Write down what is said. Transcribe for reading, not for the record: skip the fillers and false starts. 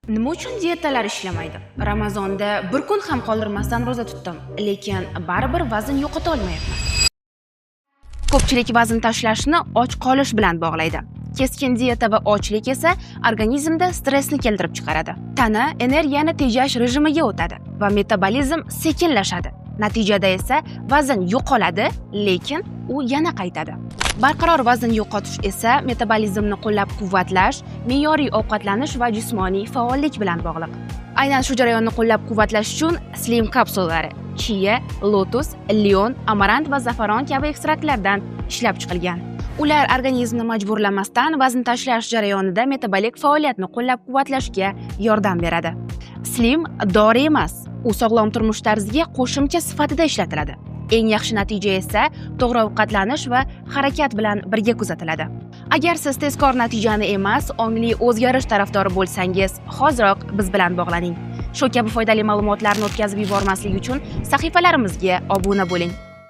Nima uchun dietalar ishlamaydi? Ramazonda bir kun ham qoldirmasdan ro'za tutdim, lekin baribir vazn yo'qota olmayapman. Ko'pchilik vazn tashlashni och qolish bilan bog'laydi. Keskin dieta va ochlik esa organizmda stressni keltirib chiqaradi. Tana energiyani tejash rejimiga o'tadi va metabolizm sekinlashadi. Natijada esa vazn yo'qoladi, lekin u yana qaytadi. Barqaror vazn yo'qotish esa metabolizmni qo'llab-quvvatlash, me'yoriy ovqatlanish va jismoniy faollik bilan bog'liq. Aynan shu jarayonni qo'llab-quvvatlash uchun Slim kapsulalari chiya, lotus, lion, amarant va zafaron kabi ekstraktlardan ishlab chiqilgan. Ular organizmni majburlamasdan vazn tashlash jarayonida metabolik faoliyatni qo'llab-quvvatlashga yordam beradi. Slim dori emas, u sog'lom turmush tarziga qo'shimcha sifatida ishlatiladi. Eng yaxshi natija esa to'g'ri ovqatlanish va harakat bilan birga kuzatiladi. Agar siz tezkor natijani emas, ongli o'zgarish tarafdori bo'lsangiz, hoziroq biz bilan bog'laning. Shu kabi foydali ma'lumotlarni o'tkazib yubormaslik uchun sahifalarimizga obuna bo'ling.